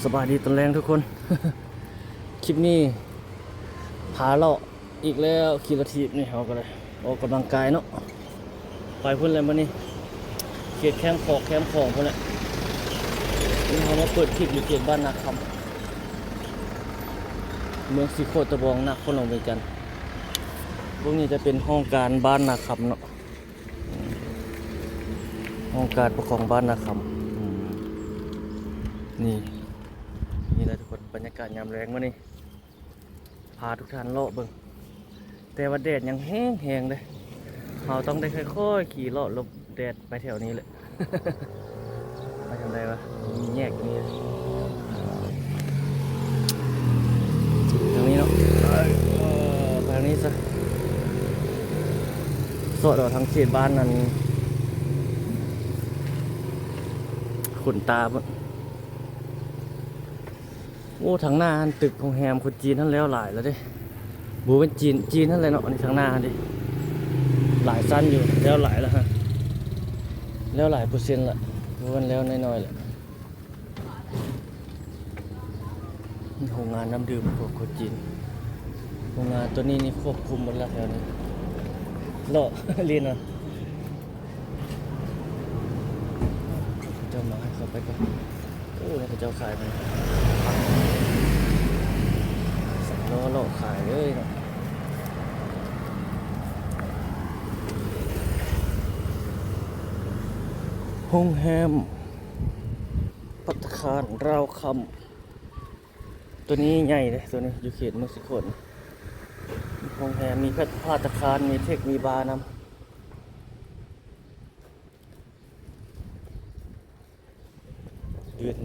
ສະບາຍດີຕອນແລງທຸກຄົນ ຄລິບນີ້ພາເລາະອີກແລ້ວ ຂີ່ລົດຖີບນີ້ ເຮົາກໍໄດ້ອອກກຳລັງກາຍເນາະ ໄປພຸ້ນແຫຼະມື້ນີ້ ເຂດແຄມຂອກແຄມຂອງພຸ້ນແຫຼະ ນີ້ເຮົາມາເປີດຄລິບຢູ່ເຂດບ້ານນາຄຳ ເມືອງສີໂຄດຕະບອງ ນະຄອນຫຼວງວຽງຈັນ ພວກນີ້ຈະເປັນຫ້ອງການບ້ານນາຄຳເນາະ. ຫ້ອງການປົກຄອງບ້ານນາຄຳ ອືມ ນີ້ ນີ້ແຫຼະທຸກຄົນ ບັນຍາກາດຍາມແລງມື້ນີ້ ພາທຸກທ່ານເລາະເບິ່ງ ແຕ່ວ່າແດດຍັງແຮງໆເດ້ ເຮົາຕ້ອງໄດ້ຄ່ອຍໆຂີ່ເລາະຫຼົບແດດໄປແຖວນີ້ແຫຼະ. ໄປທາງໃດວະ? ມີແຍກນີ້ ທາງນີ້ເນາະ ເອີ ໄປທາງນີ້ຊະ ສອດເອົາທາງເຂດບ້ານນັ້ນ ຂຸນຕາພຸ້ນ. ໂອ້ ທາງໜ້າຫັ້ນ ຕຶກໂຮງແຮມຄົນຈີນຫັ້ນແລ້ວຫຼາຍແລ້ວເດ້ ບໍ່ແມ່ນຈີນ ຈີນຫັ້ນແຫຼະເນາະ ອັນນີ້ທາງໜ້າຫັ້ນເດ້ ຫຼາຍຊັ້ນຢູ່ ແລ້ວຫຼາຍແລ້ວຮະ ແລ້ວຫຼາຍເປີເຊັນລະ ບໍ່ແມ່ນແລ້ວນ້ອຍໆລະ. ມີໂຮງງານນ້ຳດື່ມພວກຄົນຈີນ ໂຮງງານໂຕນີ້ນີ້ຄວບຄຸມໝົດແລ້ວແຖວນີ້ ເລາະຫຼິ້ນເນາະ. ເຂົາເຈົ້າມາ ໃຫ້ເຂົ້າໄປກ່ອນ. ໂອ້ ເຂົາເຈົ້າຂາຍມັນ ສາມລໍ້ເລາະຂາຍເລີຍເນາະ. ໂຮງແຮມພັດຕາຄານລາວຄຳ ໂຕນີ້ໃຫຍ່ເດ້ ໂຕນີ້ຢູ່ເຂດເມືອງສີໂຄດ ໂຮງແຮມ ມີພັດຕາຄານ ມີເທັກ ມີບານຳ. ເດີ່ນ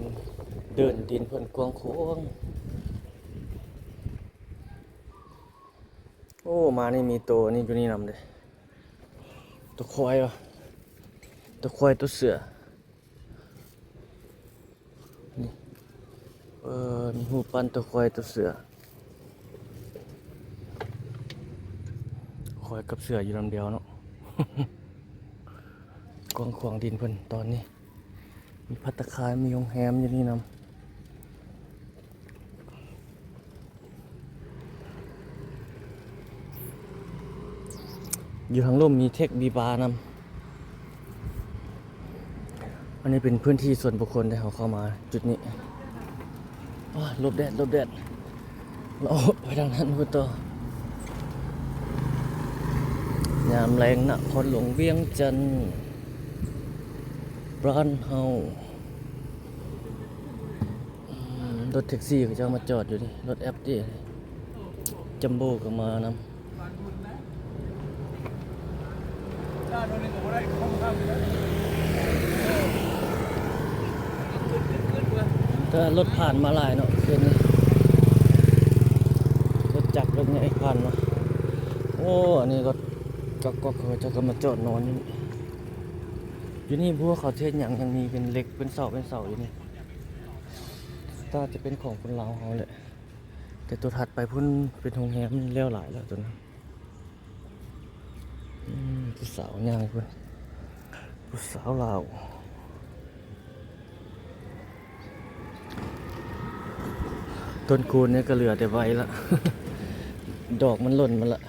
ເດີ່ນດິນເພິ່ນກວ້າງຂວາງ. ໂອ້ ມານີ້ມີໂຕນີ້ຢູ່ນີ້ນຳເດ້ ໂຕຄວາຍວະ ໂຕຄວາຍ ໂຕເສືອ ນີ້ ເອີ ມີຮູບປັ້ນໂຕຄວາຍ ໂຕເສືອ ຄວາຍກັບເສືອຢູ່ນຳດຽວເນາະ. ກວ້າງຂວາງດິນເພິ່ນຕອນນີ້ ມີພັດຕາຄານ ມີໂຮງແຮມຢູ່ນີ້ນຳ. ຢູ່ທາງລຸ່ມມີເທັກ ມີບານຳ. ອັນນີ້ເປັນພື້ນທີ່ສ່ວນບຸກຄົນເດ້ ເຮົາເຂົ້າມາຈຸດນີ້. ໂອ້ຍ ຫຼົບແດດ ຫຼົບແດດ. ເລາະໄປທາງນັ້ນພຸ້ນຕໍ່. ຍາມແລງນະຄອນຫຼວງວຽງຈັນ ບ້ານເຮົາ. ອືມ ລົດແທັກຊີເຂົາເຈົ້າມາຈອດຢູ່ນີ້ ລົດແອັບເດ ຈັມໂບ້ກໍມານຳ. ແຕ່ລົດຜ່ານມາຫຼາຍເນາະ ເຂດນີ້ ລົດຈັກລົດໃຫຍ່ຜ່ານມາ. ໂອ້ ອັນນີ້ລົດກອກໆ ເຂົາເຈົ້າກໍມາຈອດນອນຢູ່ນີ້ ຢູ່ນີ້ບໍ່ຮູ້ເຂົາເຮັດຫຍັງ ຍັງມີເປັນເຫຼັກເປັນເສົາເປັນເສົາຢູ່ນີ້. ໜ້າຈະເປັນຂອງຄົນລາວເຮົາແຫຼະ ແຕ່ຕົວຖັດໄປພຸ້ນເປັນໂຮງແຮມ ແລ້ວຫຼາຍແລ້ວຕົວນັ້ນ. ອືມ ຜູ້ສາວຍ່າງພຸ້ນ ຜູ້ສາວລາວ. ຕົ້ນຄູນນີ້ກໍເຫຼືອແຕ່ໃບລະ ດອກມັນຫຼົ່ນໝົດລະ.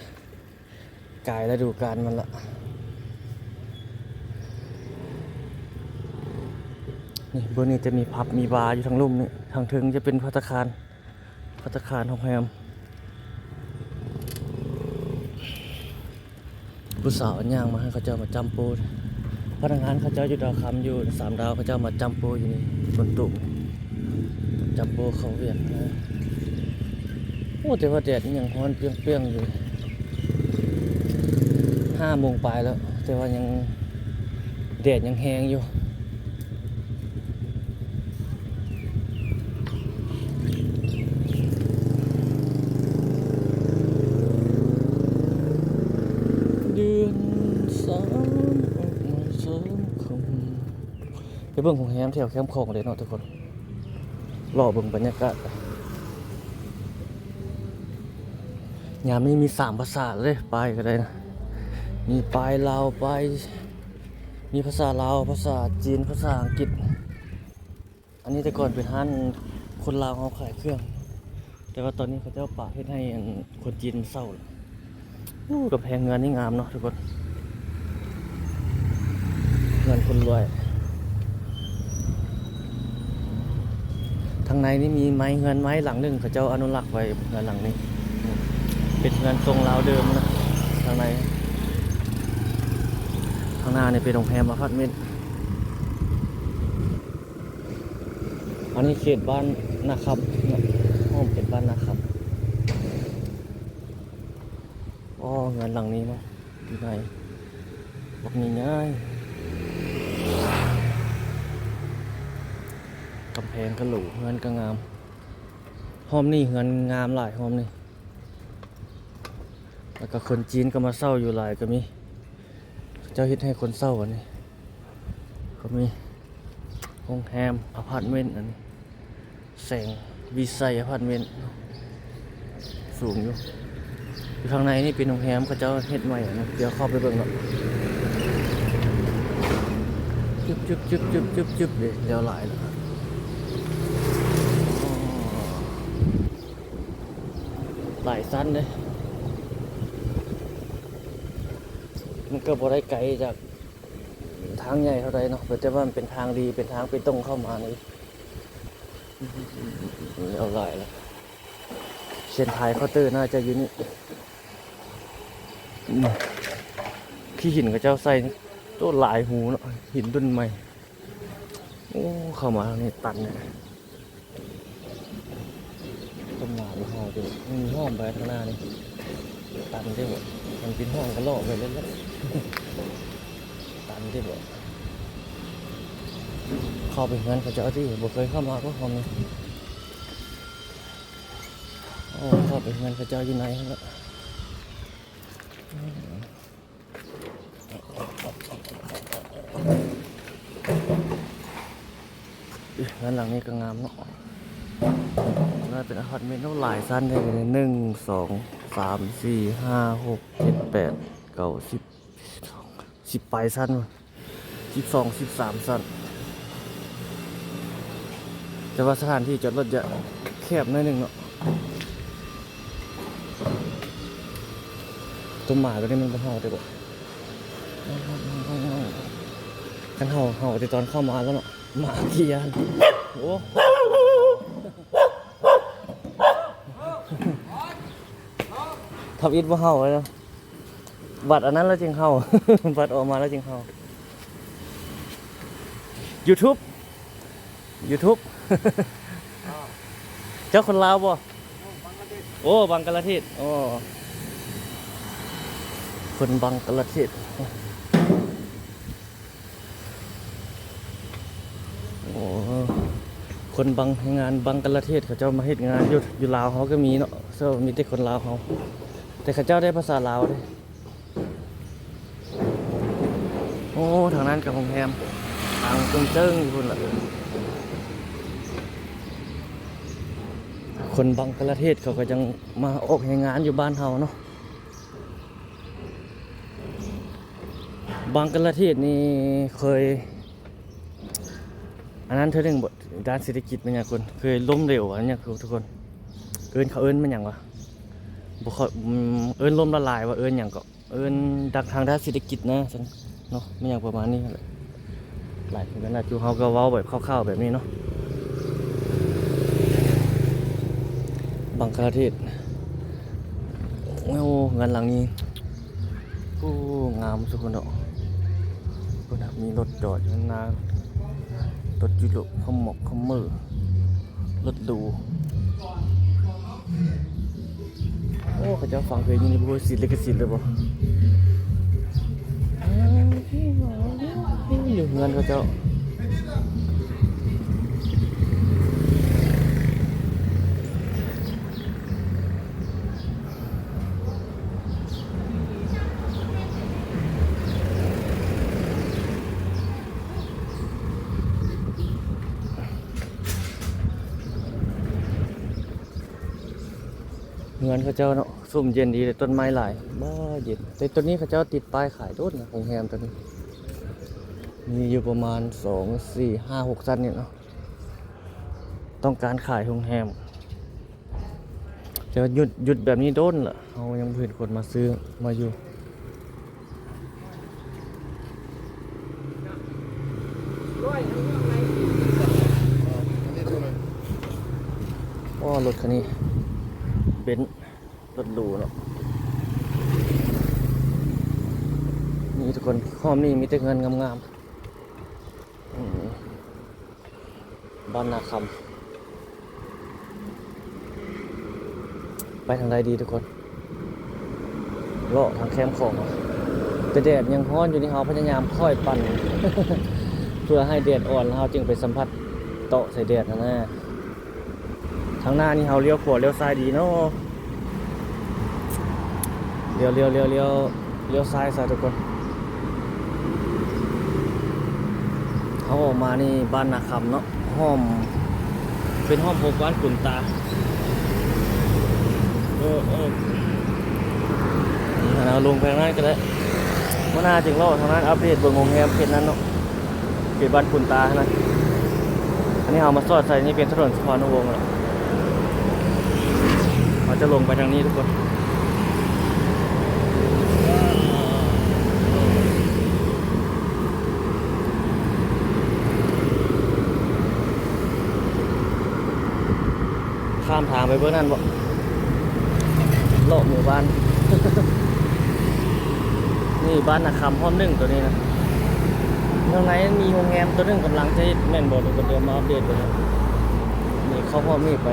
ກາຍລະດູການມັນລະ. ນີ້ ເບື້ອງນີ້ຈະມີຜັບມີບາຢູ່ທາງລຸ່ມນີ້ ທາງເທິງຈະເປັນພັດຕາຄານ ພັດຕາຄານໂຮງແຮມ. ຜູ້ສາວຍ່າງມາໃຫ້ເຂົາເຈົ້າມາຈ້ຳໂປ້. ພະນັກງານເຂົາເຈົ້າຢູ່ດາວຄຳ ຢູ່ສາມດາວ ເຂົາເຈົ້າມາຈ້ຳໂປ້ຢູ່ນີ້ ຝົນຕົກ ຈັມໂບ້ເຂົ້າວຽກນະ. ໂອ້ ແຕ່ວ່າແດດນີ້ຍັງຮ້ອນປ່ຽງໆຢູ່ ຫ້າໂມງປາຍແລ້ວ ແຕ່ວ່າຍັງ ແດດຍັງແຮງຢູ່. ເດືອນສາມອອກມາສາມຄ່ຳ. ໄປເບິ່ງໂຮງແຮມແຖວແຄມຂອງເລີຍເນາະທຸກຄົນ ເລາະເບິ່ງບັນຍາກາດ. ຍາມນີ້ມີສາມພາສາເລີຍ ປ້າຍກໍໄດ້ນະ ມີປ້າຍລາວ ປ້າຍ ມີພາສາລາວ ພາສາຈີນ ພາສາອັງກິດ. ອັນນີ້ແຕ່ກ່ອນເປັນຮ້ານ ຄົນລາວເຮົາຂາຍເຄື່ອງ ແຕ່ວ່າຕອນນີ້ເຂົາເຈົ້າປະເຮັດໃຫ້ອັນຄົນຈີນມາເຊົ່າແລ້ວ. ໂອ້ ກຳແພງເຮືອນນີ້ງາມເນາະທຸກຄົນ. ເຮືອນຄົນລວຍ. ທາງໃນນີ້ມີໄມ້ເຮືອນໄມ້ຫຼັງໜຶ່ງ ເຂົາເຈົ້າອະນຸລັກໄວ້ ເຮືອນຫຼັງນີ້ ເປັນເຮືອນຊົງລາວເດີມນະ. ທາງໃນ ທາງໜ້ານີ້ເປັນໂຮງແຮມອາພາດເມັນ. ອັນນີ້ເຂດບ້ານນາຄຳເນາະ ອ້ອມເຂດບ້ານນາຄຳ. ອໍ ເຮືອນຫຼັງນີ້ເນາະ ຢູ່ໃນບັກໃຫຍ່ໆ ກຳແພງກະໂຫຼ ເຮືອນກະງາມ. ຮ່ອມນີ້ເຮືອນງາມຫຼາຍ ຮ່ອມນີ້ ແລ້ວກະຄົນຈີນກະມາເຊົ່າຢູ່ຫຼາຍກະມີ. ເຂົາເຈົ້າເຮັດໃຫ້ຄົນເຊົ່າ ອັນນີ້ກະມີ ໂຮງແຮມ ອາພາດເມັນ. ອັນນີ້ແສງວິໄຊອາພາດເມັນ ສູງຢູ່. ຢູ່ທາງໃນນີ້ເປັນໂຮງແຮມ ເຂົາເຈົ້າເຮັດໃໝ່ ອັນນີ້ດຽວເຂົ້າໄປເບິ່ງເນາະ. ຈຶບໆໆໆໆ ເດ້ ແລ້ວຫຼາຍແລ້ວ ອໍ ຫຼາຍຊັ້ນເດ້. ມັນກະບໍ່ໄດ້ໄກຈາກທາງໃຫຍ່ເທົ່າໃດເນາະ ແຕ່ວ່າມັນເປັນທາງດີ ເປັນທາງເປຕົງເຂົ້າມານີ້. ເອົາຫຼາຍລະ ເສັ້ນທາງເຄົາເຕີໜ້າຈະຢູ່ນີ້. ອືມ ຂີ້ຫີນເຂົາເຈົ້າໃສ່ໂຕຫຼາຍຫູເນາະ ຫີນລຸ້ນໃໝ່. ໂອ້ ເຂົ້າມາທາງນີ້ຕັນເລີຍ. ຕົ້ນໝາກບໍ່ເຫົ່າຕິ ມີຫ້ອງໄປທາງໜ້ານີ້ ຕັນຕິບໍ? ຄັນເປັນຫ້ອງກະເລາະໄປເລີຍແຫຼະ ຕັນຕິບໍ? ເຂົ້າໄປເຮືອນເຂົາເຈົ້າຕິ ບໍ່ເຄີຍເຂົ້າມາກໍຫ້ອງນີ້. ໂອ້ ເຂົ້າໄປເຮືອນເຂົາເຈົ້າຢູ່ໃນຫັ້ນລະ. ເຮືອນຫຼັງນີ້ກະງາມເນາະ ໜ້າເປັນອາພາດເມັນ. ໂອ້ ຫຼາຍຊັ້ນແທ້ ໜຶ່ງ ສອງ ສາມ ສີ່ ຫ້າ ຫົກ ເຈັດ ແປດ ເກົ້າ ສິບ ສິບປາຍຊັ້ນ ສິບສອງ ສິບສາມຊັ້ນ. ແຕ່ວ່າສະຖານທີ່ຈອດລົດຈະແຄບໜ້ອຍໜຶ່ງເນາະ. ໂຕໝາໂຕນີ້ມັນບໍ່ເຫົ່າແທ້ບໍ? ຄັນເຫົ່າ ເຫົ່າແຕ່ຕອນເຂົ້າມາແລ້ວເນາະ ໝາຂີ້ຢ້ານ. ໂອ້ ທຳອິດບໍ່ເຫົ່າເລີຍເນາະ. ບັດອັນນັ້ນແລ້ວຈຶ່ງເຫົ່າ ບັດອອກມາແລ້ວຈຶ່ງເຫົ່າ. ຢູທູບ ຢູທູບ ເຈົ້າຄົນລາວບໍ່? ໂອ້ ບັງກະລາເທດ. ໂອ້ ຄົນບັງກະລາເທດ. ໂອ້ ຄົນບັງ ແຮງງານບັງກະລາເທດ ເຂົາເຈົ້າມາເຮັດງານຢູ່ ຢູ່ລາວເຮົາກະມີເນາະ ເຊິ່ງມີແຕ່ຄົນລາວເຮົາ ແຕ່ເຂົາເຈົ້າໄດ້ພາສາລາວເດ້. ໂອ້ ທາງນັ້ນກະໂຮງແຮມ ທາງເຈີ້ງໆຢູ່ພຸ້ນລະ. ຄົນບັງກະລາເທດເຂົາກະຍັງມາອອກແຮງງານຢູ່ບ້ານເຮົາເນາະ. ບັງກະລາເທດນີ້ເຄີຍ ອັນນັ້ນເທື່ອໜຶ່ງບໍ? ດ້ານເສດຖະກິດແມ່ນຫຍັງຄົນ ເຄີຍລົ້ມເຫຼວຫວາຫຍັງທຸກຄົນ. ເອີ້ນ ເຂົາເອີ້ນແມ່ນຫຍັງຫວາ? ບໍ່ເຂົ້າ ອືມ ເອີ້ນລົ້ມລະລາຍຫວາ ເອີ້ນຫຍັງເກາະ? ເອີ້ນດັກທາງດ້ານເສດຖະກິດນະຊັ້ນເນາະ ແມ່ນຫຍັງປະມານນີ້ຫັ້ນແຫຼະ. ຫຼາຍຄົນນະ ຢູ່ເຮົາກະເວົ້າແບບຄ່າວໆແບບນີ້ເນາະ. ບັງກະລາເທດ. ໂອ້ ເຮືອນຫຼັງນີ້ ໂອ້ ງາມສຸດເນາະ. ພຸ້ນນະ ມີລົດຈອດຢູ່ໜ້າ ລົດຢູໂຣບ ຂະໝອກຂະເໝີ ລົດຫຼູ. ໂອ້ ເຂົາເຈົ້າຟັງເພງຢູ່ນີ້ ບໍ່ຮູ້ສິດລິຂະສິດຫຼືບໍ່? ຢູ່ເຮືອນເຂົາເຈົ້າ. ເຮືອນເຂົາເຈົ້າເນາະ ຮົ່ມເຢັນດີເດ ຕົ້ນໄມ້ຫຼາຍ ບໍ່ເຢັນ. ແຕ່ໂຕນີ້ເຂົາເຈົ້າຕິດປ້າຍຂາຍໂດນນະ ໂຮງແຮມໂຕນີ້ ມີຢູ່ປະມານສອງ ສີ່ ຫ້າ ຫົກຊັ້ນນີ້ເນາະ. ຕ້ອງການຂາຍໂຮງແຮມ. ແຕ່ວ່າຢຸດ ຢຸດແບບນີ້ດົນລະ ເຮົາຍັງບໍ່ເຫັນຄົນມາຊື້ມາຢູ່. ໂອ້ ລົດຄັນນີ້ ເບັນ ລົດຫຼູເນາະ. ນີ້ທຸກຄົນ ຮອບນີ້ມີແຕ່ເຮືອນງາມໆ. ອືມ ບ້ານນາຄຳ ໄປທາງໃດດີທຸກຄົນ? ເລາະທາງແຄມຂອງ ແຕ່ແດດຍັງຮ້ອນຢູ່ນີ້ ເຮົາພະຍາຍາມຄ່ອຍປັ່ນ ເພື່ອໃຫ້ແດດອ່ອນ ແລ້ວເຮົາຈຶ່ງໄປສຳຜັດເຕາະໃສ່ແດດຫັ້ນນະ. ທາງໜ້ານີ້ເຮົາລ້ຽວຂວາລ້ຽວຊ້າຍດີເນາະ. ລ້ຽວ ລ້ຽວ ລ້ຽວ ລ້ຽວ ລ້ຽວຊ້າຍຊະທຸກຄົນ. ເຮົາອອກມານີ້ບ້ານນາຄຳເນາະ ຫ້ອມ ເປັນຫ້ອມຫົກບ້ານຂຸນຕາ. ເອີ ເອີ ນີ້ຫັ້ນນະ ລົງໄປທາງນັ້ນກໍໄດ້. ມື້ໜ້າຈຶ່ງເລາະທາງນັ້ນ ອັບເດດເບິ່ງໂຮງແຮມເຂດນັ້ນເນາະ. ເຂດບ້ານຂຸນຕາຫັ້ນນະ. ອັນນີ້ເຮົາມາສອດໃສ່ ນີ້ເປັນຖະໜົນສຸພານຸວົງແລ້ວ. ເຮົາຈະລົງໄປທາງນີ້ທຸກຄົນ. ຂ້າມທາງໄປເບິ່ງນັ້ນບໍ? ເລາະໝູ່ບ້ານ. ນີ້ບ້ານນາຄຳຮ່ອມໜຶ່ງໂຕນີ້ນະ. ຂ້າງໃນມີໂຮງແຮມໂຕໜຶ່ງກຳລັງຈະເຮັດແມ່ນບໍ່? ດຽວມາອັບເດດເບິ່ງ. ນີ້ເຂົ້າຮ່ອມນີ້ໄປ.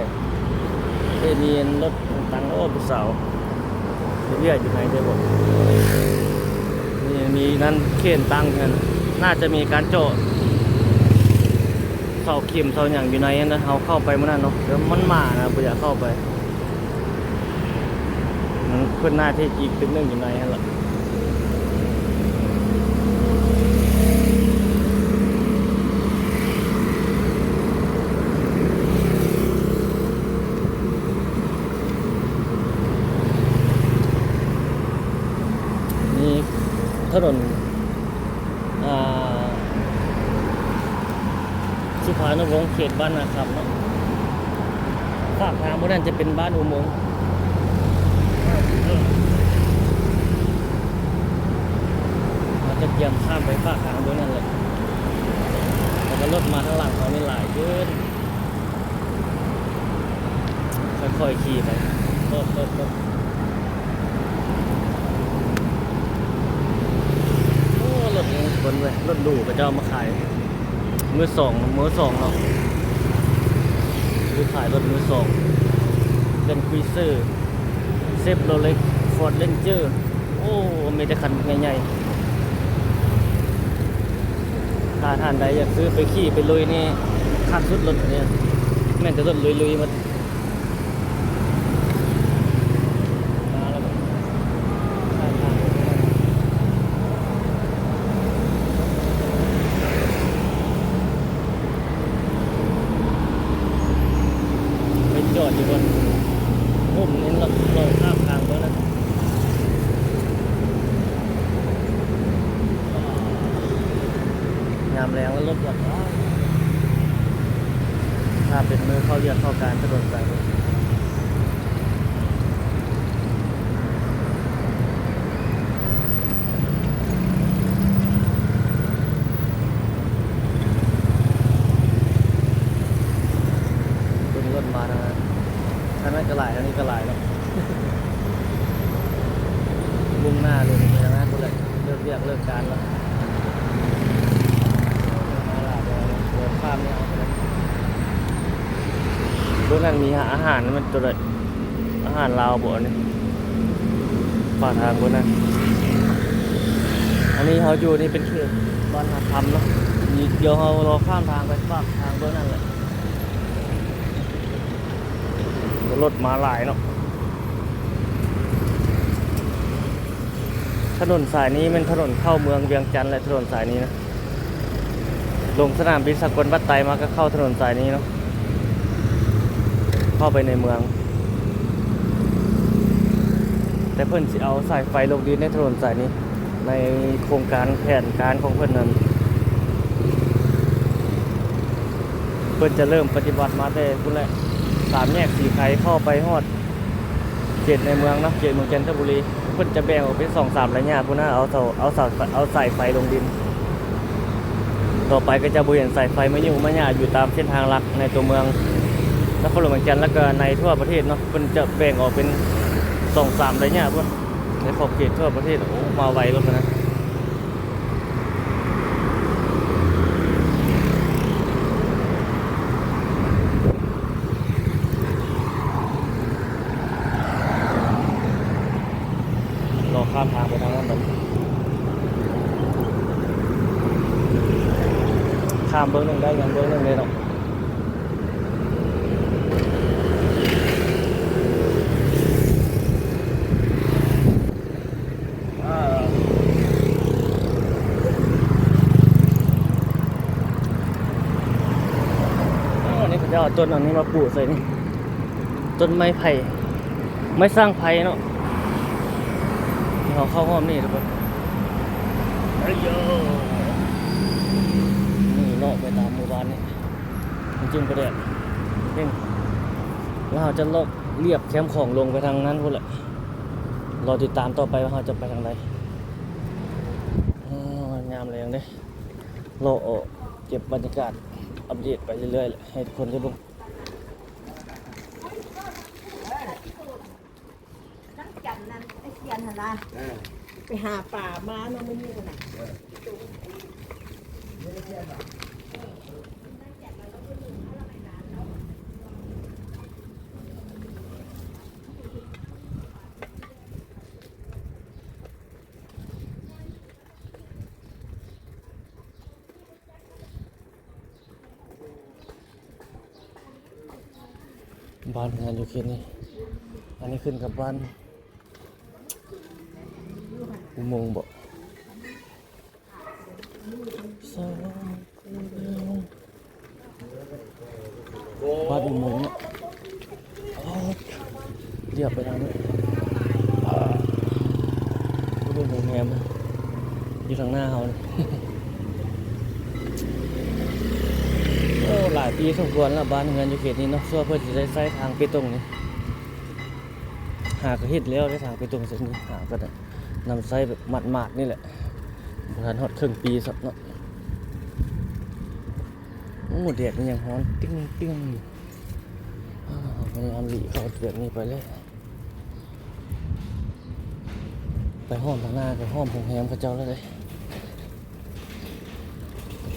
ເອີ ມີລົດຕັ້ງ. ໂອ້ ຜູ້ສາວເຮັດວຽກຢູ່ໃນເດ້ບໍ? ນີ້ມີນັ້ນເຄນຕັ້ງຫັ້ນ. ໜ້າຈະມີການເຈາະ ເສົາເຂັມເສົາຫຍັງຢູ່ໃນຫັ້ນນະ. ເຮົາເຂົ້າໄປມື້ນັ້ນເນາະ ແຕ່ມັນໝານະ ບໍ່ຢາກເຂົ້າໄປ. ມັນ ເພິ່ນໜ້າຈະເຮັດອີກຕຶກໜຶ່ງຢູ່ໃນຫັ້ນລະ. ນີ້ຖະໜົນ ອ່າ ສຸພານຸວົງ ເຂດບ້ານນາຄຳເນາະ. ຟາກທາງພວກນັ້ນຈະເປັນບ້ານອຸໂມງ. ເຮົາຈະກຽມຂ້າມໄປຟາກທາງເບື້ອງນັ້ນເລີຍ. ແລ້ວກໍລົດມາທາງຫຼັງເຮົານີ້ຫຼາຍເກີນ. ຄ່ອຍໆຂີ່ໄປ. ໂອ້ ໂອ້ ໂອ້ ໂອ້ ລົດນີ້ຄົນເວີຍ ລົດຫຼູເຂົາເຈົ້າເອົາມາຂາຍ ມືສອງ ມືສອງເນາະ. ຄືຂາຍລົດມືສອງ ເປັນ Cruiser, Chevrolet, Ford Ranger. ໂອ້ ມີແຕ່ຄັນໃຫຍ່ໆ. ຖ້າທ່ານໃດຢາກຊື້ໄປຂີ່ໄປລຸຍນີ້ ຄັກສຸດລົດນີ້ ແມ່ນແຕ່ລົດລຸຍໆໝົດ. ໄປຈອດຢູ່ບ່ອນຮົ່ມນີ້ ລອງຂ້າມທາງເບິ່ງນະ. ຍາມແລງລະລົດຈອດຫຼາຍ. ຖ້າເປັນມື້ເຂົ້າວຽກເຂົ້າການ ຖະໜົນສາຍນີ້ ເບິ່ງລົດມາທາງນັ້ນ ທາງນັ້ນກໍຫຼາຍ ທາງນີ້ກໍຫຼາຍເນາະ. ມຸ່ງໜ້າລົງໄປທາງນັ້ນພຸ້ນແຫຼະ ເລີກວຽກເລີກການແລ້ວ. ມາຫຼາຍແລ້ວ ເດີນຂ້າມນີ້ເອົາໄປເລີຍ. ເບື້ອງນັ້ນມີອາຫານ ແມ່ນໂຕໃດ? ອາຫານລາວບໍອັນນີ້? ຟາກທາງເບື້ອງນັ້ນ. ອັນນີ້ເຮົາຢູ່ນີ້ເປັນເຂດບ້ານນາຄຳເນາະ. ນີ້ ດຽວເຮົາລໍຂ້າມທາງໄປຟາກທາງເບື້ອງນັ້ນແຫຼະ. ລົດມາຫຼາຍເນາະ. ຖະໜົນສາຍນີ້ແມ່ນຖະໜົນເຂົ້າເມືອງວຽງຈັນແຫຼະ ຖະໜົນສາຍນີ້ນະ. ລົງສະໜາມບິນສາກົນວັດໄຕມາກໍເຂົ້າຖະໜົນສາຍນີ້ເນາະ ເຂົ້າໄປໃນເມືອງ. ແຕ່ເພິ່ນຊິເອົາສາຍໄຟລົງດິນໃນຖະໜົນສາຍນີ້ ໃນໂຄງການແຜນການຂອງເພິ່ນນັ້ນ. ເພິ່ນຈະເລີ່ມປະຕິບັດມາແຕ່ພຸ້ນແຫຼະ ສາມແຍກສີໄຄ ເຂົ້າໄປຮອດເຂດໃນເມືອງເນາະ ເຂດເມືອງຈັນທະບູລີ. ເພິ່ນຈະແບ່ງອອກເປັນສອງສາມໄລຍະພຸ້ນນະ ເອົາເສົາ ເອົາເສົາ ເອົາສາຍໄຟລົງດິນ. ຕໍ່ໄປກໍຈະບໍ່ເຫັນສາຍໄຟມາຫຍຸ້ງມາຫຍ້າຢູ່ຕາມເສັ້ນທາງຫຼັກໃນຕົວເມືອງນະຄອນຫຼວງວຽງຈັນ ແລ້ວກໍໃນທົ່ວປະເທດເນາະ. ເພິ່ນຈະແບ່ງອອກເປັນສອງສາມໄລຍະພຸ້ນ ໃນຂອບເຂດທົ່ວປະເທດ. ໂອ້ ມາໄວໂລດນະ. ລໍຂ້າມທາງໄປທາງນັ້ນເນາະ ຂ້າມເບື້ອງໜຶ່ງໄດ້ຍັງເບື້ອງໜຶ່ງເດ້ເນາະ. ອັນນີ້ເຂົາເຈົ້າເອົາຕົ້ນອັນນີ້ມາປູກໃສ່ນີ້ ຕົ້ນໄມ້ໄຜ່ ໄມ້ສ້າງໄພເນາະ. ເຮົາເຂົ້າຮ່ອມນີ້ທຸກຄົນ ໄປໂຍ ນີ້ເລາະໄປຕາມໝູ່ບ້ານນີ້ ມັນຈຶ່ງບໍ່ແດດ ເຫັນ ແລ້ວເຮົາຈະເລາະລຽບແຄມຂອງລົງໄປທາງນັ້ນພຸ້ນແຫຼະ. ລໍຕິດຕາມຕໍ່ໄປວ່າເຮົາຈະໄປທາງໃດ. ໂອ້ ຍາມແລງເດ້ ເລາະເອົາເກັບບັນຍາກາດ ອັບເດດໄປເລື້ອຍໆ ໃຫ້ທຸກຄົນໄດ້ເບິ່ງ. ນາງຈັນນັ້ນ ໄອ້ຂຽນຫັ້ນນະ ເອີ ໄປຫາປາມາເນາະມື້ນີ້ຫັ້ນນະ ເອີ. ບ້ານເຮືອນຢູ່ເຂດນີ້ ອັນນີ້ຂຶ້ນກັບບ້ານອຸໂມງບໍ? ບ້ານອຸໂມງເນາະ ລຽບໄປທາງນີ້ ໂອ້ ໂຮງແຮມຢູ່ທາງໜ້າເຮົານີ້. ໂອ້ ຫຼາຍປີສົມຄວນລະ ບ້ານເຮືອນຢູ່ເຂດນີ້ເນາະ ຊົ່ວເພິ່ນຊິໄດ້ໃຊ້ທາງເປຕົງນີ້ ຫາກໍເຮັດແລ້ວໄດ້ທາງເປຕົງເສັ້ນນີ້ ຫາກໍໄດ້ນຳໃຊ້ແບບໝາດໆນີ້ແຫຼະ ບໍ່ທັນຮອດເຄິ່ງປີຊ້ຳເນາະ. ໂອ້ ແດດມັນຍັງຮ້ອນຕິ່ງໆ ອາ ພະຍາຍາມຫຼີກເຂົ້າແບບນີ້ໄປເລີຍ ໄປຮອດທາງໜ້າກໍຮອດໂຮງແຮມເຂົາເຈົ້າແລ້ວເດ້.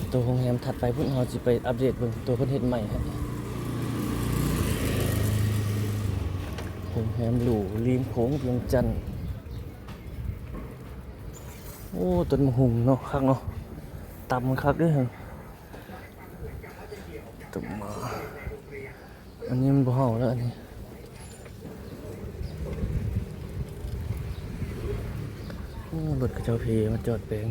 ໂຕໂຮງແຮມຖັດໄປພຸ້ນ ເຮົາຊິໄປອັບເດດເບິ່ງໂຕເພິ່ນເຮັດໃໝ່ໃຫ້. ໂຮງແຮມຫຼູລິມໂຂງວຽງຈັນ. ໂອ້ ຕົ້ນໝາກຫຸ່ງເນາະ ຄັກເນາະ ຕຳຄັກເດ້. ຕົບມາ ອັນນີ້ມັນບໍ່ເຫົ່າແລ້ວ ອັນນີ້. ໂອ້ ລົດເຂົາເຈົ້າເພມາຈອດແປງ.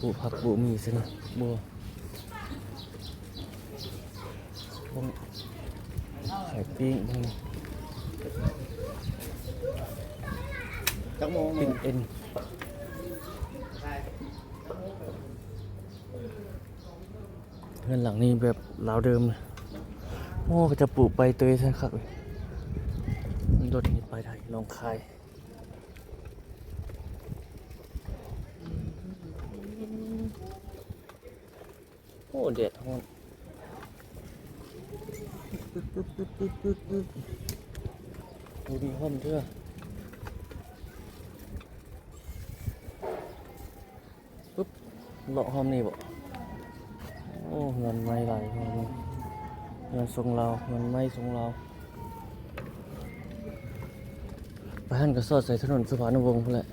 ປູກຜັກປູກໝີ່ຊະນີ້ ບໍ່ ຂາຍປີ້ງ ປີ້ງ จักโมง ປີ້ງເອັນ. ເຮືອນຫຼັງນີ້ແບບລາວເດີມເລີຍ. ໂອ້ ເຂົາເຈົ້າປູກໃບເຕີຍໃສ່ຄັກເລີຍ. ລົດນີ້ໄປໄດ້ ໜອງຄາຍ. ໂອ້ ແດດຮ້ອນ. ບໍ່ມີຮົ່ມເທື່ອ. ປຶບ ເລາະຮ່ອມນີ້ບໍ? ໂອ້ ເຮືອນໄມ້ຫຼາຍເຮືອນນີ້ ເຮືອນຊົງລາວ ເຮືອນໄມ້ຊົງລາວ. ໄປຫັ້ນກໍສອດໃສ່ຖະໜົນສຸພານຸວົງພຸ້ນແຫຼະ.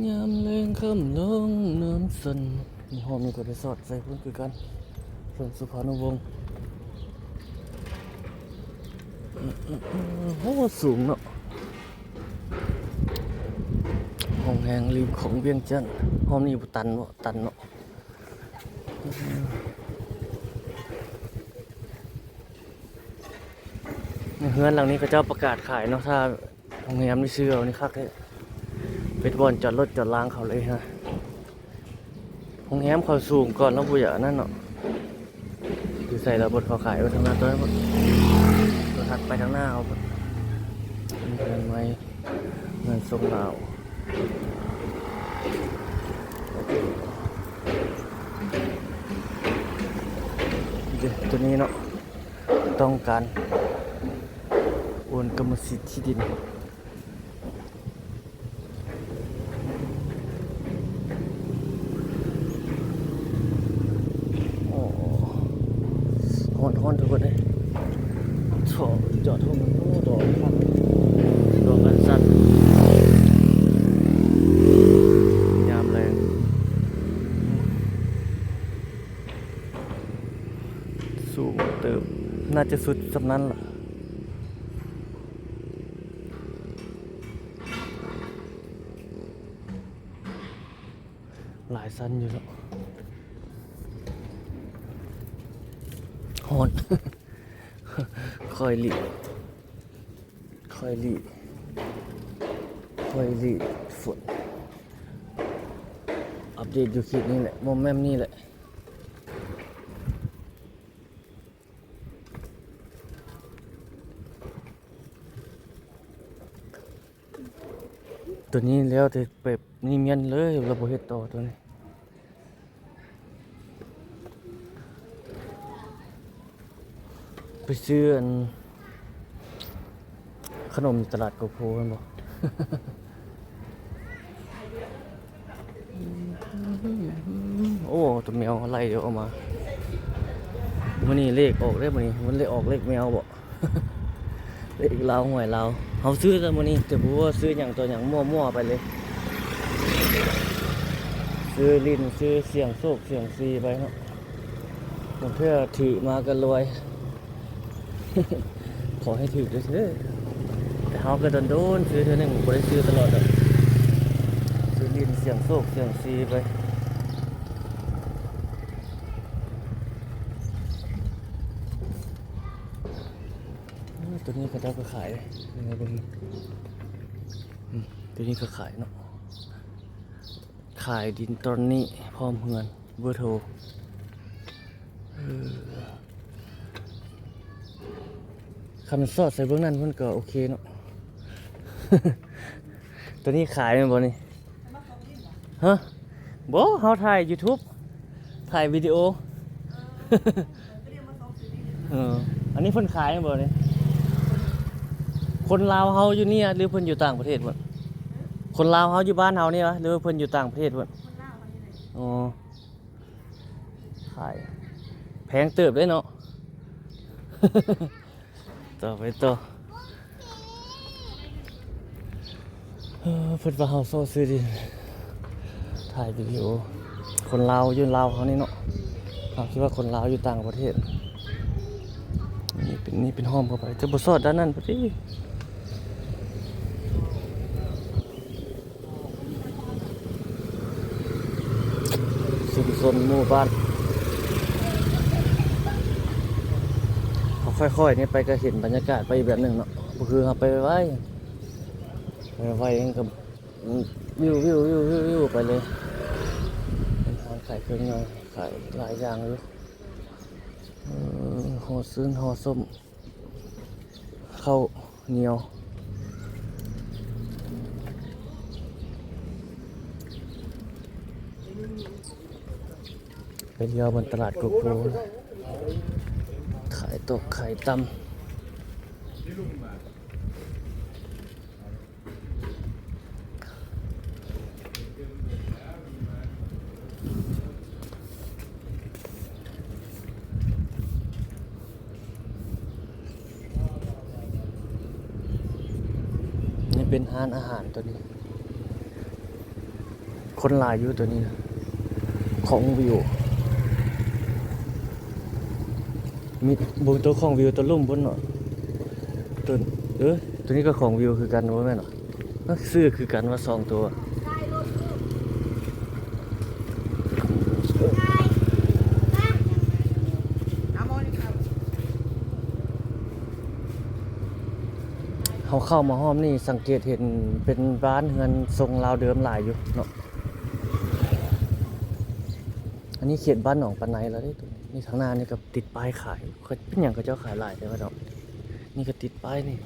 ຍາມແລງຄ່ຳລົງນອນສັນ ມີຮອບນີ້ກໍໄປສອດໃສ່ພຸ້ນຄືກັນ ເຮືອນສຸພານຸວົງ. ໂອ້ ສູງເນາະ. ແຂວງລິມໂຂງວຽງຈັນ. ຮອບນີ້ບໍ່ຕັນເນາະ ຕັນເນາະ. ໃນເຮືອນຫຼັງນີ້ເຂົາເຈົ້າປະກາດຂາຍເນາະ ຖ້າໂຮງແຮມນີ້ຊື້ເອົານີ້ຄັກເດ້ ເປັນບ່ອນຈອດລົດຈອດລາງເຂົາເລີຍນະ. ໂຮງແຮມເຂົາສູງກ່ອນ ເຮົາບໍ່ຢາກອັນນັ້ນເນາະ. ຢູ່ໃສລະບົດເຂົາຂາຍ? ເອີ ທາງໜ້າໂຕນັ້ນ ໂຕຖັດໄປທາງໜ້າເຮົາພຸ້ນ. ເຮືອນໃໝ່ ເຮືອນຊົງລາວ. ເດ ໂຕນີ້ເນາະ ຕ້ອງການໂອນກຳມະສິດທີ່ດິນ. ໂອ້ ຮ້ອນໆ ທຸກຄົນເອີຍ. ຈອດ ຈອດໂຮງ ໂອ້ ດອກຄັກ ດອກອັນຊັນ ຍາມແລງ. ສູງເຕີບ ໜ້າຈະສຸດສ່ຳນັ້ນລະ. ຫຼາຍຊັ້ນຢູ່ເນາະ. ຮ້ອນ ຄ່ອຍຫຼີກ ຄ່ອຍຫຼີກ ຄ່ອຍຫຼີກຝົນ. ອັບເດດຢູ່ເຂດນີ້ແຫຼະ ໝ່ອມແໝ່ມນີ້ແຫຼະ. ໂຕນີ້ແລ້ວແຕ່ແບບນີ້ແມ່ນເລີຍ ລະບໍ່ເຮັດຕໍ່ໂຕນີ້. ໄປຊື້ອັນ ຂະໜົມຢູ່ຕະຫຼາດໂກໂພແມ່ນບໍ່? ໂອ້ ໂຕແມວໄລ່ອອກມາ. ມື້ນີ້ເລກອອກເດ້ ມື້ນີ້ມັນເລກອອກເລກແມວບໍ? ເລກລາວ ຫວຍລາວ. ເຮົາຊື້ແຕ່ມື້ນີ້ ແຕ່ບໍ່ຮູ້ວ່າຊື້ຫຍັງຕໍ່ຫຍັງ ມົ້ວໆ ໄປເລີຍ. ຊື້ຫຼິ້ນ ຊື້ສ່ຽງໂຊກສ່ຽງຊີໄປເນາະ. ບາງເທື່ອຖືກມາກໍລວຍ. ຂໍໃຫ້ຖືກເດີ. ແຕ່ເຮົາກໍດົນໆ ຊື້ເທື່ອໜຶ່ງ ບໍ່ໄດ້ຊື້ຕະຫຼອດດອກ. ຊື້ຫຼິ້ນ ສ່ຽງໂຊກສ່ຽງຊີໄປ. ໂຕນີ້ເຂົາເຈົ້າກໍຂາຍ ເບິ່ງ ອືມ ໂຕນີ້ກໍຂາຍເນາະ. ຂາຍດິນຕອນນີ້ ພ້ອມເຮືອນ ເບີໂທ. ເອີ ຄັນມັນສອດໃສ່ເບື້ອງນັ້ນ ມັນກໍໂອເຄເນາະ. ໂຕນີ້ຂາຍແມ່ນບໍ່ນີ້? ຮະ? ບໍ່ ເຮົາຖ່າຍຢູທູບ ຖ່າຍວິດີໂອ. ເອີ ອັນນີ້ເພິ່ນຂາຍແມ່ນບໍ່ນີ້? ຄົນລາວເຮົາຢູ່ນີ້ຫວະ ຫຼືເພິ່ນຢູ່ຕ່າງປະເທດພຸ້ນ? ຄົນລາວເຮົາຢູ່ບ້ານເຮົານີ້ຫວະ ຫຼືວ່າເພິ່ນຢູ່ຕ່າງປະເທດພຸ້ນ? ອໍ ຂາຍ ແພງເຕີບເດ້ເນາະ. ຕໍ່ໄປຕໍ່. ເອີ ເພິ່ນວ່າເຮົາສໍ້ຊື້ດິນ ຖ່າຍວິດີໂອ. ຄົນລາວຢູ່ລາວເຮົານີ້ເນາະ. ເຮົາຄິດວ່າຄົນລາວຢູ່ຕ່າງປະເທດ. ນີ້ເປັນ ນີ້ເປັນຫ້ອມເຂົ້າໄປ ຈະບໍ່ສອດດ້ານນັ້ນພຸ້ນຕິ. ຊຸມຊົນໝູ່ບ້ານ ເຮົາຄ່ອຍໆນີ້ໄປກໍເຫັນບັນຍາກາດໄປອີກແບບໜຶ່ງເນາະ. ບໍ່ຄືເຮົາໄປໄວໆ ໄວໆມັນກໍວິວໆໆໆໄປເລີຍ. ເປັນຮ້ານຂາຍເຄື່ອງຍ່ອຍ ຂາຍຫຼາຍຢ່າງຢູ່. ເອີ ຫໍ່ຊືນຫໍ່ສົ້ມ ເຂົ້າໜຽວ ໄປລຽວເບິ່ງຕະຫຼາດໂກໂກ ຂາຍຕົກຂາຍຕ່ຳ. ນີ້ເປັນຮ້ານອາຫານຕົວນີ້ ຄົນຫຼາຍຢູ່ຕົວນີ້ນະ ຂອງວິວ ມີ ເບິ່ງຕົວຂອງວິວຕົວລຸ່ມພຸ້ນເນາະ ຕົວ ເອີ ຕົວນີ້ກໍຂອງວິວຄືກັນບໍ່ແມ່ນຫວາ? ເອີ ຊື່ຄືກັນວ່າສອງຕົວ. ເຮົາເຂົ້າມາຮອບນີ້ ສັງເກດເຫັນເປັນບ້ານເຮືອນຊົງລາວເດີມຫຼາຍຢູ່ເນາະ. ອັນນີ້ເຂດບ້ານໜອງປາໄນແລ້ວເດ້. ນີ້ທາງໜ້ານີ້ກໍຕິດປ້າຍຂາຍ. ເປັນຫຍັງເຂົາເຈົ້າຂາຍຫຼາຍແທ້ວະເນາະ? ນີ້ກໍຕິດປ້າຍນີ້.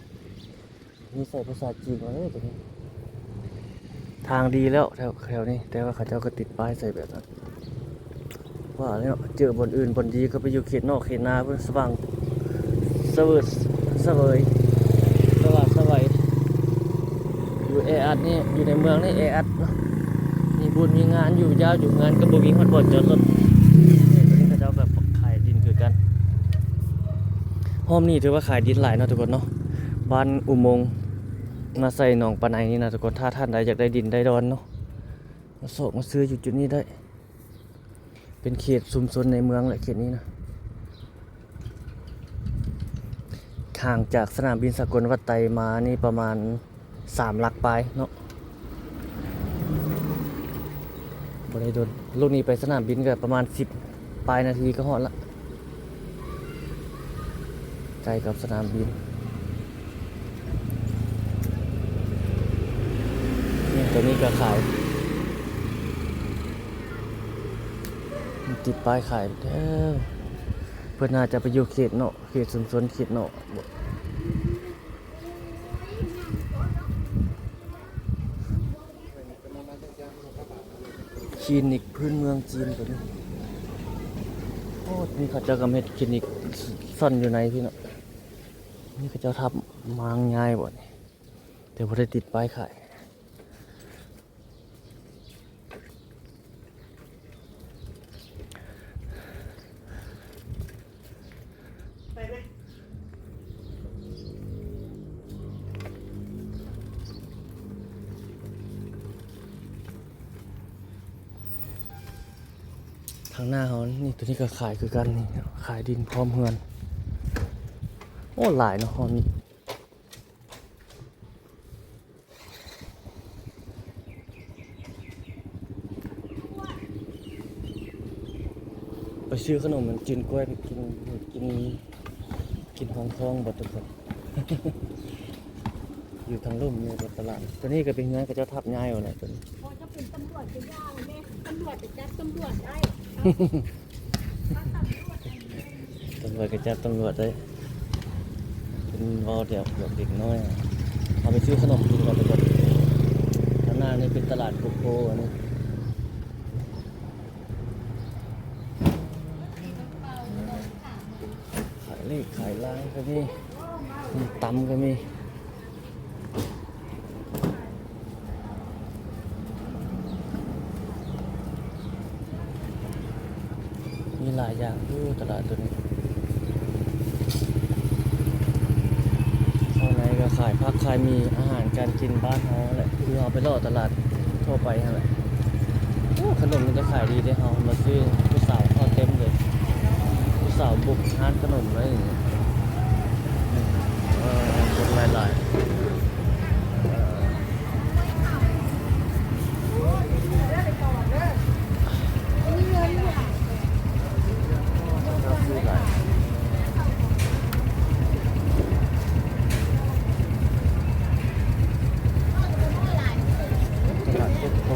ນີ້ໃສ່ພາສາຈີນມາເລີຍຕົວນີ້. ທາງດີແລ້ວແຖວ ແຖວນີ້ ແຕ່ວ່າເຂົາເຈົ້າກໍຕິດປ້າຍໃສ່ແບບນັ້ນ. ວ່າແລ້ວ ເຈີບ່ອນອື່ນບ່ອນດີກໍໄປຢູ່ເຂດນອກເຂດນາພຸ້ນ. ສະຫວ່າງ ສະເຫວີຍ ສະເຫວີຍ ສະຫວ່າງສະຫວາຍ. ຢູ່ແອອັດນີ້ ຢູ່ໃນເມືອງນີ້ແອອັດເນາະ. ມີບຸນມີງານຢູ່ຍາວ ຢູ່ເຮືອນກໍບໍ່ມີຮອດບ່ອນຈອດລົດ. ນີ້ ຕົວນີ້ເຂົາເຈົ້າກໍຂາຍດິນຄືກັນ. ຮອບນີ້ຖືວ່າຂາຍດິນຫຼາຍເນາະທຸກຄົນເນາະ. ບ້ານອຸໂມງ ມາໃສ່ໜອງປາໄນນີ້ນະທຸກຄົນ. ຖ້າທ່ານໃດຢາກໄດ້ດິນໄດ້ດອນເນາະ ມາຊອກມາຊື້ຢູ່ຈຸດນີ້ໄດ້. ເປັນເຂດຊຸມຊົນໃນເມືອງແຫຼະ ເຂດນີ້ນະ. ຫ່າງຈາກສະໜາມບິນສາກົນວັດໄຕມານີ້ປະມານສາມຫຼັກປາຍເນາະ. ບໍ່ໄດ້ດົນ. ລູກນີ້ໄປສະໜາມບິນກໍປະມານສິບປາຍນາທີກໍຮອດລະ. ໃກ້ກັບສະໜາມບິນ. ນີ້ ຕົວນີ້ກໍຂາຍ ຕິດປ້າຍຂາຍແລ້ວ. ເພິ່ນໜ້າຈະໄປຢູ່ເຂດເນາະ ເຂດຊຸມຊົນ ເຂດເນາະ. ຄລີນິກພື້ນເມືອງຈີນຕົວນີ້. ໂອ້ ນີ້ເຂົາເຈົ້າກໍເຮັດຄລີນິກສ້ອນຢູ່ໃນພີ້ເນາະ. ນີ້ເຂົາເຈົ້າທັບມາງຍາຍບໍ່ນີ້ ແຕ່ບໍ່ໄດ້ຕິດປ້າຍຂາຍ. ທາງໜ້າເຮົານີ້ ຕົວນີ້ກໍຂາຍຄືກັນນີ້ ຂາຍດິນພ້ອມເຮືອນ. ໂອ້ ຫຼາຍເນາະ ຮອບນີ້. ໄປຊື້ຂະໜົມມັນຈືນກ້ວຍໄປກິນ ກິນ ກິນຮອງທ້ອງບໍ່ທຸກຄົນ. ຢູ່ທາງລຸ່ມ ຢູ່ຕະຫຼາດ. ຕົວນີ້ກໍເປັນເຮືອນເຂົາເຈົ້າທັບຍ້າຍອອກແຫຼະຕົວນີ້. ໂອ້ ຖ້າເປັນຕຳຫຼວດກໍຢ່າແລ້ວແມ່ ຕຳຫຼວດໄປຈັບຕຳຫຼວດໄດ້. ຕຳຫຼວດກໍຈັບຕຳຫຼວດໄດ້. ເປັນເວົ້າແບບເດັກນ້ອຍ. ເຮົາໄປຊື້ຂະໜົມກິນກ່ອນທຸກຄົນ. ທາງໜ້ານີ້ເປັນຕະຫຼາດໂກໂກ້ ອັນນີ້. ຂາຍເລກຂາຍລາງກໍມີ ມີຕຳກໍມີ. ມີຫຼາຍຢ່າງຢູ່ຕະຫຼາດຕົວນີ້. ຂ້າງໃນກໍຂາຍຜັກຂາຍໝີ່ ອາຫານການກິນບ້ານເຮົາແຫຼະ ຄືເຮົາໄປເລາະຕະຫຼາດທົ່ວໄປຫັ້ນແຫຼະ. ໂອ້ ຂະໜົມມັນຈະຂາຍດີເດ້ ເຮົາມາຊື້ ຜູ້ສາວເຂົ້າເຕັມເລີຍ. ຜູ້ສາວບຸກຮ້ານຂະໜົມເລີຍ. ເອີ ຄົນຫຼາຍໆ. ເອີ ຕະຫຼາດເກັບໂພ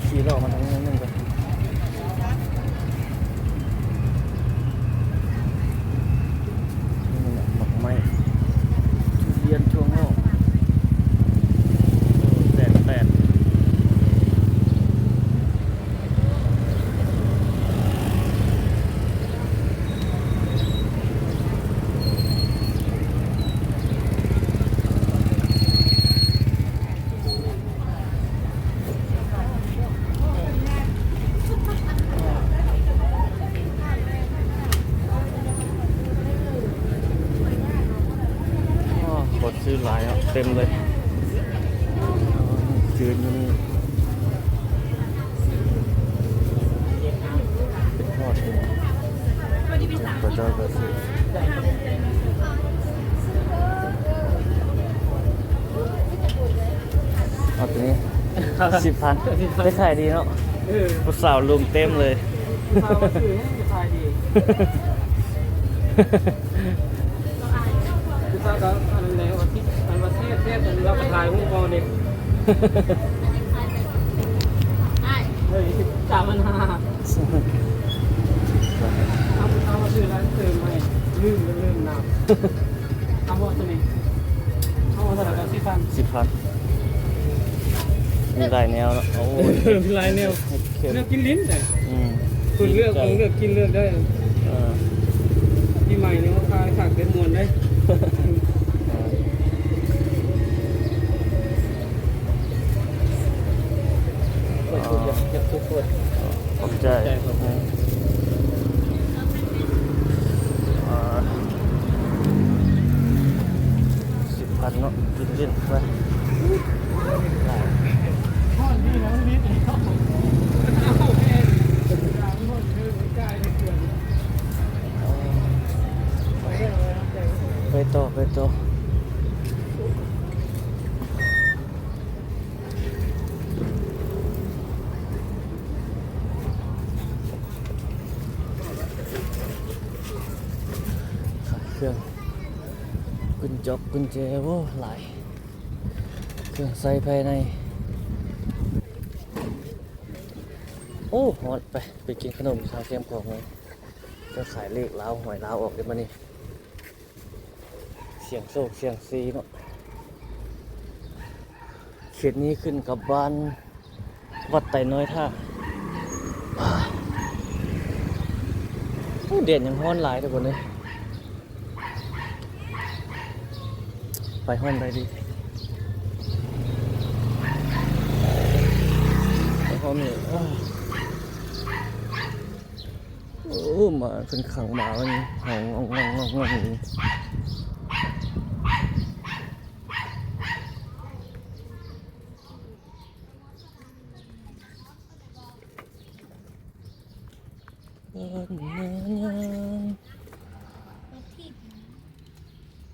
ຂີ່ເລາະມາທາງນີ້ໜຶ່ງກ່ອນ. ນີ້ແຫຼະ ໝາກໄມ້ ທຸລຽນຖົ່ວງອກ ແສນແປດ. ໂອ້ ຄົນຊື້ຫຼາຍເນາະ ເຕັມເລີຍ. ຈືນຢູ່ນີ້ ເປັນຮອດຢູ່ນີ້ ເຂົາເຈົ້າກໍຊື້. ເອົາຕົວນີ້ ສິບພັນ ໄດ້ຂາຍດີເນາະ. ເອີ ຜູ້ສາວລຸມເຕັມເລີຍ ຜູ້ສາວມາຊື້ໃຫ້ຂາຍດີ. ຜູ້ສາວກໍອັນນັ້ນແຫຼະ ວ່າຕິດອັນ ເຮົາກໍຖ່າຍຮູບເອົານີ້ ເອີຍ ສາມພັນຫ້າ ເອົາ ເອົາມາຊື້ຮ້ານເສີມໃຫ້ ລືມ ລືມນຳ ເອົາບໍ່ຕົວນີ້ ເອົາເທົ່າໃດກໍ ສິບພັນ ສິບພັນ ມີຫຼາຍແນວເນາະ ໂອ້ຍ ມີຫຼາຍແນວ ເລືອກກິນຫຼິ້ນໄດ້ ອືມ ເພິ່ນເລືອກ ເລືອກກິນເລືອກໄດ້ ເອີ ປີໃໝ່ນີ້ເຮົາຂາຍຄັກເດັດມ່ວນເດ້ ເອີ ເອີ ຂອບໃຈ ຂອບໃຈ ເອີ ສິບພັນເນາະ ກິນຫຼິ້ນໄປ ຮ້ອນດີນະ ມັນດີດ ໄປຕໍ່ ໄປຕໍ່ ຂາຍເຄື່ອງ ກຸນຈອກກຸນແຈ ໂອ້ ຫຼາຍ ເຄື່ອງໃຊ້ພາຍໃນ ໂອ້ ຮ້ອນ ໄປ ໄປກິນຂະໜົມຊາວແຄມຂອງເລີຍ ຈະຂາຍເລກລາວ ຫວຍລາວອອກເດ້ບັດນີ້ ສ່ຽງໂຊກສ່ຽງເຊເນາະ ເຂດນີ້ຂຶ້ນກັບບ້ານວັດໄຕນ້ອຍທ່າ ໂອ້ ແດດຍັງຮ້ອນຫຼາຍເດີ້ ຄົນເອີຍ ໄປຮ້ອນໃດດີ ໄປຮ້ອນນີ້ ໂອ້ ໝາເພິ່ນຂັງໝາມັນ ງອງໆໆໆ ຢູ່ ບ້ານນາຍາງ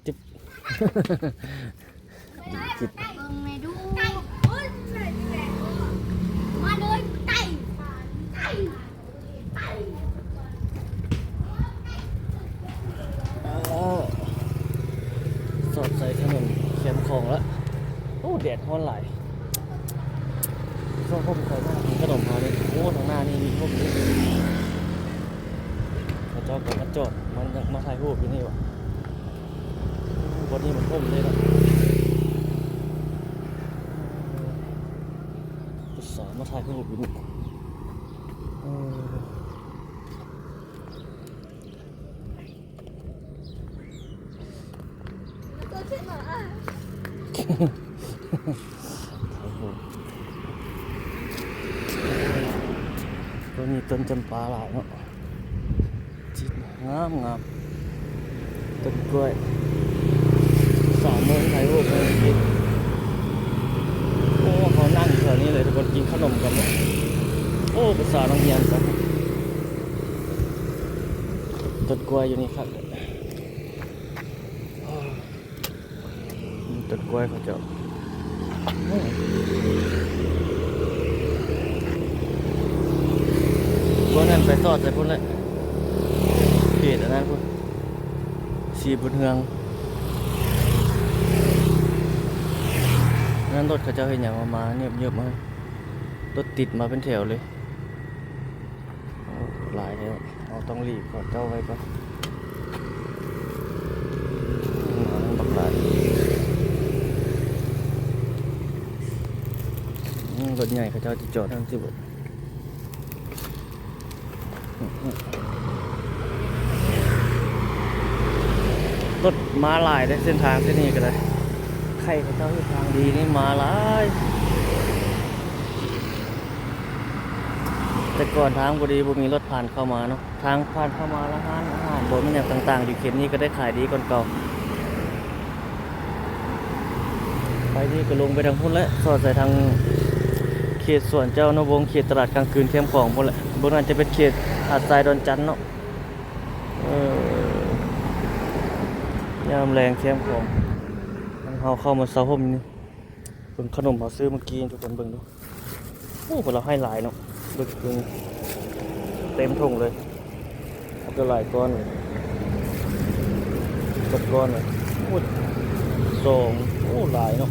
ຈຶ່ບ ຈິບ ເບິ່ງແມ່ດູ ມາເດີນໄຕ ໄຕ ໄຕ. ອ້າວ ສອດໃສ່ຖະໜົນແຄມຂອງລະ. ໂອ້ ແດດຮ້ອນຫຼາຍ. ຊ່ວງຜົມໄປໜ້າຮ້ານຂະໜົມເຮົານີ້ ໂອ້ ທາງໜ້ານີ້ມີຮົ່ມຢູ່. ເຂົາເຈົ້າກໍມາຈອດ ມາ ມາຖ່າຍຮູບຢູ່ນີ້ຫວາ. ບ່ອນນີ້ມັນຮົ່ມເດ້ເນາະ. ຜູ້ສາວມາຖ່າຍຮູບຢູ່ນີ້. ເອີ ໂຕນີ້ຕົ້ນຈຳປາຫຼາຍເນາະ. ຈິດງາມໆ. ຕົ້ນກ້ວຍ ສາວເມືອງໄທໂອ້ ເມືອງກິນ. ໂອ້ ເຮົານັ່ງແຖວນີ້ເລີຍທຸກຄົນ ກິນຂະໜົມກັນເນາະ. ໂອ້ ຜູ້ສາວນັກຮຽນຊະ. ຕົ້ນກ້ວຍຢູ່ນີ້ຄັກເດ້. ຕົ້ນກ້ວຍເຂົາເຈົ້າ. ໂອ້ ບ່ອນນັ້ນໄປສອດໃສ່ພຸ້ນແຫຼະ ເຂດອັນນັ້ນພຸ້ນ ສີບຸນເຮືອງ. ນັ້ນລົດເຂົາເຈົ້າເຮັດຫຍັງມາ ມາເຍີບໆ ມາ ລົດຕິດມາເປັນແຖວເລີຍ. ໂອ້ ຫຼາຍແທ້ ເຮົາຕ້ອງຫຼີກເຂົາເຈົ້າໄວ້ກ່ອນ. ບັກຫຼາຍ. ອືມ ລົດໃຫຍ່ເຂົາເຈົ້າຈະຈອດທາງທີ່ບໍ່ ລົດມາຫຼາຍເດ້ ເສັ້ນທາງເສັ້ນນີ້ກໍໄດ້. ໄຄເຂົາເຈົ້າເຮັດທາງດີນີ້ ມາຫຼາຍ. ແຕ່ກ່ອນທາງບໍ່ດີ ບໍ່ມີລົດຜ່ານເຂົ້າມາເນາະ. ທາງຜ່ານເຂົ້າມາລະ ຮ້ານອາຫານບໍ່ ແມ່ນຫຍັງຕ່າງໆ ຢູ່ເຂດນີ້ກໍໄດ້ຂາຍດີກ່ອນເກົ່າ. ໄປນີ້ກໍລົງໄປທາງພຸ້ນແຫຼະ ສອດໃສ່ທາງເຂດສວນເຈົ້ານະວົງ ເຂດຕະຫຼາດກາງຄືນແຄມຂອງພຸ້ນແຫຼະ. ເບິ່ງນັ້ນຈະເປັນເຂດຫາດຊາຍດອນຈັນເນາະ. ເອີ ຍາມແລງແຄມຂອງ ເຮົາເຂົ້າມາເຊົາຮົ່ມຢູ່ນີ້. ເບິ່ງຂະໜົມເຮົາຊື້ມື້ກີ້ ທຸກຄົນເບິ່ງດູ. ໂອ້ ເພິ່ນເອົາໃຫ້ຫຼາຍເນາະ ເບິ່ງ ເບິ່ງເຕັມຖົງເລີຍ. ເອົາໄປຫຼາຍກ້ອນເລີຍ ຈັກກ້ອນເລີຍ. ໂອ້ ສອງ ໂອ້ ໂອ້ ຫຼາຍເນາະ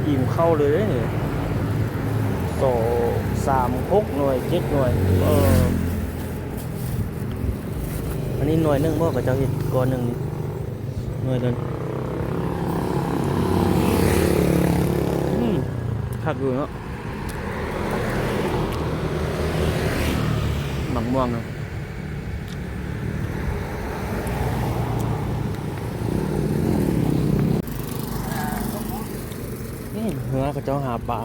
ອີ່ມເຂົ້າເລີຍເດ້ນີ້ ສອງ ສາມ ຫົກໜ່ວຍ ເຈັດໜ່ວຍ ເອີ ອັນນີ້ໜ່ວຍໜຶ່ງບໍ່ ເຂົາເຈົ້າເຮັດກ້ອນໜຶ່ງນີ້ ໜ່ວຍເດີ ອືມ ຄັກຢູ່ເນາະ ໝາກມ່ວງນະ. ອືມ ເຮືອເຂົາເຈົ້າຫາປາ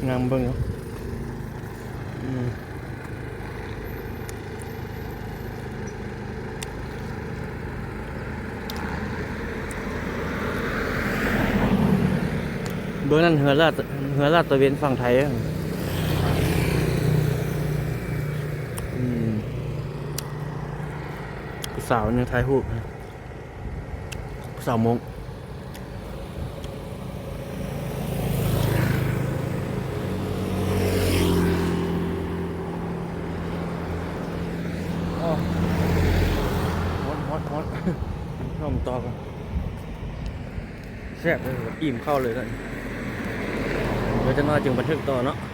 ງາມເບິ່ງເນາະ ອືມ ເບິ່ງນັ້ນ ເຮືອລາດ ເຮືອລາດຕະເວນຝັ່ງໄທ ອືມ ຜູ້ສາວຍັງຖ່າຍຮູບ ຜູ້ສາວມົ້ງ ໂອ້ ຮ້ອນ ຮ້ອນ ຮ້ອນ ນ້ຳຕໍ່ກ່ອນ ແຊບເລີຍ ອີ່ມເຂົ້າເລີຍ ດຽວຈັກໜ້ອຍຈຶ່ງບັນທຶກຕໍ່ເນາະ.